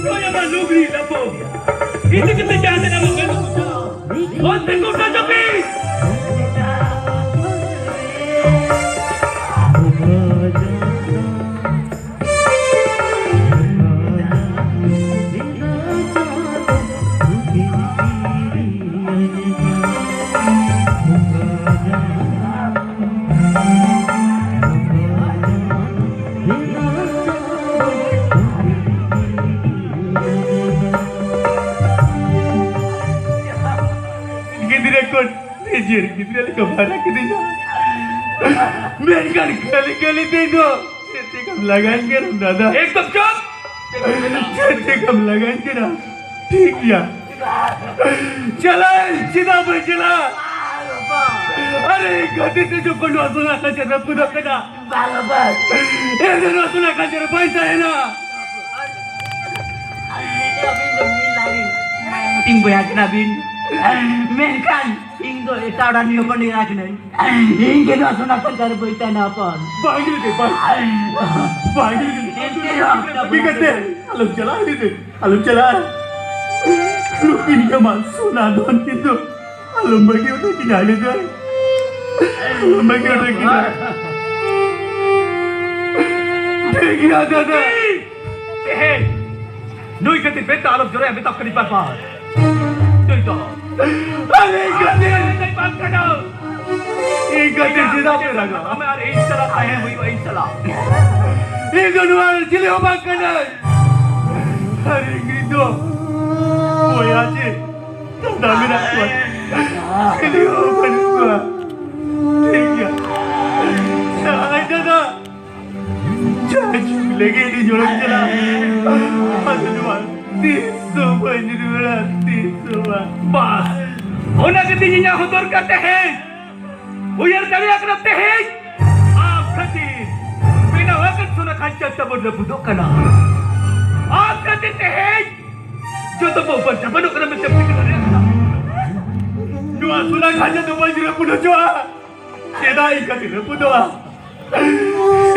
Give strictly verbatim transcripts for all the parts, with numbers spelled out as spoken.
ᱱᱚᱣᱟ ᱢᱟ ᱞᱩᱜᱽᱲᱤ ᱞᱟᱯᱚ᱾ ᱤᱫᱤ ᱠᱟᱛᱮ ᱡᱟᱦᱟᱸ ᱥᱮᱫ ᱟᱞᱚ ᱜᱟᱱᱚᱜ᱾ ᱚᱱᱛᱮ ᱠᱚ ᱠᱟᱡᱚ ᱯᱮ᱾ ᱜᱤᱫᱽᱨᱟᱹ ᱠᱚ ᱱᱤᱡᱮᱨ ᱜᱤᱫᱽᱨᱟᱹ ᱞᱮᱠᱟ ᱵᱷᱟᱲᱟ ᱠᱤᱫᱤᱧᱟ᱾ ᱢᱮᱱᱠᱷᱟᱱ ᱠᱷᱟᱹᱞᱤ ᱠᱷᱟᱹᱞᱤ ᱛᱮ ᱫᱚ ᱪᱮᱫ ᱪᱮᱠᱟᱢ ᱞᱟᱜᱟᱧ ᱠᱟᱱᱟ ᱫᱟᱫᱟ? ᱮᱠᱫᱚᱢ ᱪᱩᱯ! ᱪᱮᱫ ᱪᱮᱠᱟᱢ ᱞᱟᱜᱟᱧ ᱠᱟᱱᱟ? ᱴᱷᱤᱠ ᱜᱮᱭᱟ, ᱪᱟᱞᱟᱜ ᱟᱹᱧ, ᱪᱮᱫᱟᱜ ᱵᱟᱹᱧ ᱪᱟᱞᱟᱜᱼᱟ? ᱟᱨᱮ ᱜᱟᱛᱮ ᱛᱮ ᱡᱚᱠᱷᱚᱱ ᱱᱚᱣᱟ ᱥᱚᱱᱟ ᱠᱷᱟᱱ ᱪᱮᱫ ᱨᱟᱹᱯᱩᱫᱚᱜ ᱠᱟᱱᱟ? ᱵᱟᱝ, ᱵᱟᱝ᱾ ᱤᱧ ᱫᱚ ᱱᱚᱣᱟ ᱥᱚᱱᱟ ᱠᱷᱟᱱ ᱪᱮᱫ ᱨᱮ ᱵᱟᱹᱧ ᱛᱟᱦᱮᱱᱟ᱾ ᱟᱹᱵᱤᱱ ᱫᱚ ᱢᱤᱫ ᱞᱟᱭᱤᱱ ᱢᱟᱭᱟᱝ ᱛᱤᱧ ᱵᱚᱭᱦᱟ ᱠᱟᱱᱟ ᱵᱤᱱ, ᱢᱮᱱᱠᱷᱟᱱ ᱤᱧ ᱫᱚ ᱮᱴᱟᱜ ᱚᱲᱟᱜ ᱨᱤᱱᱤᱡ ᱦᱚᱯᱚᱱ ᱮᱨᱟ ᱠᱟᱹᱱᱟᱹᱧ᱾ ᱤᱧ ᱜᱮ ᱱᱚᱣᱟ ᱥᱚᱱᱟ ᱠᱷᱟᱱ ᱪᱮᱫ ᱨᱮ ᱵᱟᱹᱧ ᱛᱟᱦᱮᱱᱟ ᱦᱚᱯᱚᱱ᱾ ᱵᱟᱝ ᱜᱮ, ᱵᱟᱝ᱾ ᱵᱟᱝ ᱜᱮ᱾ ᱮᱱᱛᱮ ᱨᱮᱦᱚᱸ ᱵᱟᱹᱜᱤ ᱠᱟᱛᱮ ᱟᱞᱚᱢ ᱪᱟᱞᱟᱜᱼᱟ, ᱟᱞᱚᱢ ᱪᱟᱞᱟᱜᱼᱟ᱾ ᱱᱩᱠᱤᱱ ᱜᱮ ᱢᱟ ᱥᱚᱱᱟ ᱫᱷᱚᱱ ᱠᱤᱱ ᱫᱚ᱾ ᱟᱞᱚᱢ ᱵᱟᱹᱜᱤ ᱦᱚᱴᱚ ᱠᱤᱧᱟ ᱦᱟᱭᱞᱮᱫᱟᱨ᱾ ᱟᱞᱚᱢ ᱵᱟᱹᱜᱤ ᱦᱚᱴᱚ ᱠᱤᱧᱟ᱾ ᱴᱷᱤᱠ ᱜᱮᱭᱟ ᱫᱟᱫᱟ᱾ ᱮᱦᱮ, ᱱᱩᱭ ᱠᱷᱟᱹᱛᱤᱨ ᱵᱮᱴᱟ ᱟᱞᱚᱢ ᱡᱚᱨᱟᱭᱟ, ᱢᱮᱛᱟᱢ ᱠᱟᱹᱱᱟᱹᱧ ᱵᱟᱨ ᱵᱟᱨ᱾ ᱱᱩᱭ ᱫᱚ ᱟᱨᱮ ᱜᱟᱛᱮ᱾ ᱟᱞᱮ ᱵᱟᱝ ᱠᱟᱱᱟ᱾ ᱤᱧ ᱜᱟᱛᱮ ᱪᱮᱫᱟᱜ ᱯᱮ ᱨᱟᱜᱟ? ᱟᱢ ᱟᱨ ᱤᱧ ᱥᱟᱞᱟᱜ ᱛᱟᱦᱮᱸ ᱦᱩᱭᱩᱜᱼᱟ, ᱤᱧ ᱥᱟᱞᱟᱜ᱾ ᱤᱧ ᱫᱚ ᱱᱚᱣᱟ ᱨᱮ ᱪᱤᱞᱤ ᱦᱚᱸ ᱵᱟᱝ ᱠᱟᱹᱱᱟᱹᱧ᱾ ᱟᱨ ᱤᱧ ᱫᱚ ᱵᱚᱭᱦᱟ ᱪᱮ ᱫᱟᱫᱟ ᱢᱮᱱᱟᱜ ᱠᱚᱣᱟ᱾ ᱪᱤᱞᱤ ᱦᱚᱸ ᱵᱟᱹᱱᱩᱜ ᱠᱚᱣᱟ᱾ ᱴᱷᱤᱠ ᱜᱮᱭᱟ᱾ ᱟᱡ ᱫᱟᱫᱟ, ᱡᱟᱦᱟᱸ ᱡᱩᱜᱽ ᱞᱟᱹᱜᱤᱫ ᱤᱧ ᱚᱲᱟᱜ ᱪᱟᱞᱟᱜ᱾ ᱟᱫᱚ ᱱᱚᱣᱟ ᱛᱤᱥ ᱦᱚᱸ ᱵᱟᱹᱧ ᱨᱩᱣᱟᱹᱲᱟ, ᱛᱤᱥ ᱦᱚᱸ ᱵᱟᱝ᱾ ᱵᱟᱥ, ᱚᱱᱟ ᱜᱮᱛᱤᱧ ᱤᱧᱟᱹᱜ ᱦᱚᱸ ᱫᱚᱨᱠᱟᱨ ᱛᱮᱦᱮᱧ᱾ ᱩᱭᱦᱟᱹᱨ ᱫᱟᱲᱮᱭᱟᱜ ᱠᱟᱱᱟ ᱛᱮᱦᱮᱧ ᱟᱢ ᱠᱷᱟᱹᱛᱤᱨ ᱵᱮᱱᱟᱣ ᱟᱠᱟᱱ ᱥᱚᱱᱟ ᱠᱷᱟᱧᱪᱟ ᱛᱟᱵᱚᱱ ᱨᱟᱹᱯᱩᱫᱚᱜ ᱠᱟᱱᱟ᱾ ᱟᱢ ᱠᱷᱟᱹᱛᱤᱨ ᱛᱮᱦᱮᱧ ᱡᱚᱛᱚ ᱵᱚ ᱵᱟᱧᱪᱟᱣ ᱵᱟᱹᱱᱩᱜ ᱠᱟᱱᱟ ᱢᱮᱱᱛᱮ ᱴᱷᱤᱠᱟᱹ ᱫᱟᱲᱮᱭᱟᱜ ᱠᱟᱱᱟ᱾ ᱱᱚᱣᱟ ᱥᱚᱱᱟ ᱠᱷᱟᱧᱪᱟ ᱫᱚ ᱵᱟᱹᱧ ᱨᱟᱹᱯᱩᱫ ᱦᱚᱪᱚᱣᱟᱜᱼᱟ᱾ ᱪᱮᱫᱟᱜ ᱤᱧ ᱠᱷᱟᱹᱛᱤᱨ ᱨᱟᱹᱯᱩᱫᱚᱜᱼᱟ?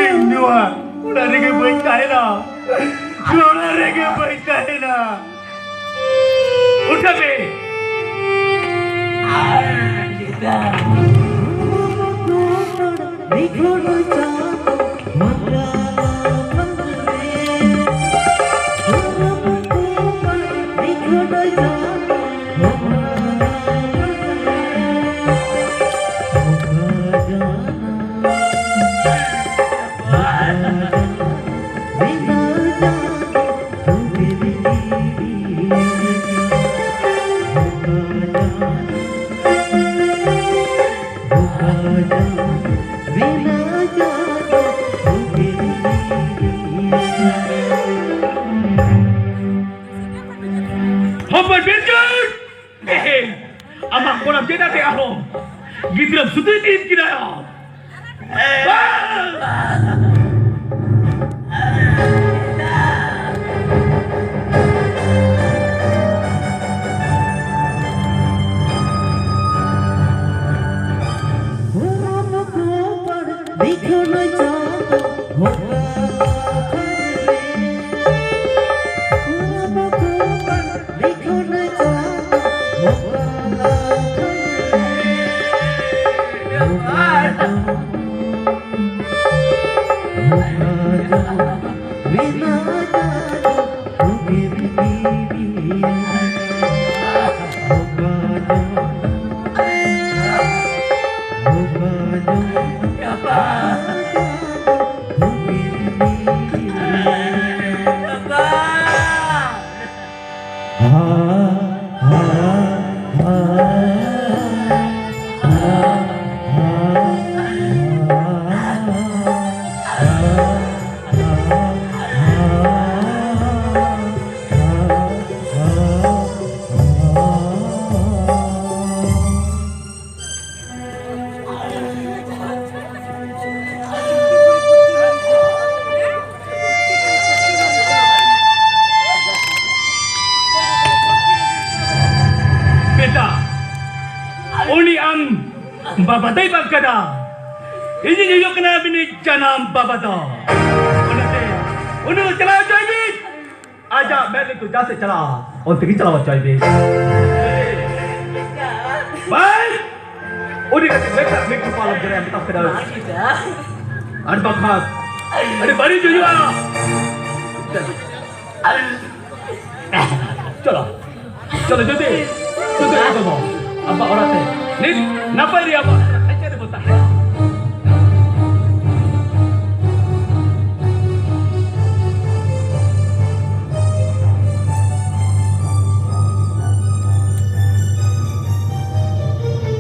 ᱤᱧ ᱱᱚᱣᱟ ᱩᱴᱷᱟᱹᱣ ᱢᱮ᱾ ᱦᱚᱯᱚᱱ ᱵᱤᱨᱡᱩᱱ! ᱮᱦᱮ, ᱟᱢᱟᱜ ᱠᱚᱲᱟᱢ ᱪᱮᱫᱟᱜ ᱛᱮ ᱟᱨᱦᱚᱸ ᱜᱤᱫᱽᱨᱟᱹᱢ ᱥᱩᱫᱷᱩ ᱤᱫᱤᱭᱮᱫ ᱠᱤᱱᱟ? ᱵᱮᱴᱟ, ᱩᱱᱤ ᱟᱢ ᱵᱟᱵᱟ ᱫᱚᱭ ᱵᱟᱝ ᱠᱟᱱᱟ, ᱤᱧᱤᱧ ᱦᱩᱭᱩᱜ ᱠᱟᱱᱟ ᱟᱹᱵᱤᱱᱤᱡ ᱡᱟᱱᱟᱢ ᱵᱟᱵᱟ ᱫᱚ᱾ ᱚᱱᱟᱛᱮ ᱩᱱᱤ ᱫᱚ ᱪᱟᱞᱟᱣ ᱦᱚᱪᱚᱭ ᱵᱤᱱ᱾ ᱟᱡᱟᱜ ᱱᱤᱛᱚᱜ ᱡᱟᱦᱟᱸ ᱥᱮᱫ ᱪᱟᱞᱟᱜᱼᱟ, ᱚᱱᱛᱮ ᱜᱮ ᱪᱟᱞᱟᱣ ᱦᱚᱪᱚᱭ ᱵᱤᱱ᱾ ᱵᱟᱭ! ᱩᱱᱤ ᱠᱟᱹᱴᱤᱡ ᱵᱮᱴᱟ ᱢᱤᱫ ᱴᱩᱯᱟ ᱞᱚᱡᱽ ᱨᱮ ᱢᱮᱛᱟ ᱠᱮᱫᱟ᱾ ᱟᱨ ᱵᱟᱠᱷᱟᱱ ᱟᱹᱰᱤ ᱵᱟᱹᱲᱤᱡ ᱦᱩᱭᱩᱜᱼᱟ᱾ ᱪᱚᱞᱚ, ᱪᱚᱞᱚ ᱡᱩᱫᱤ, ᱡᱩᱫᱤ ᱟᱵᱚ, ᱟᱵᱚ ᱚᱲᱟᱜ ᱛᱮ ᱱᱤᱛ ᱱᱟᱯᱟᱭ ᱨᱮ ᱟᱵᱚ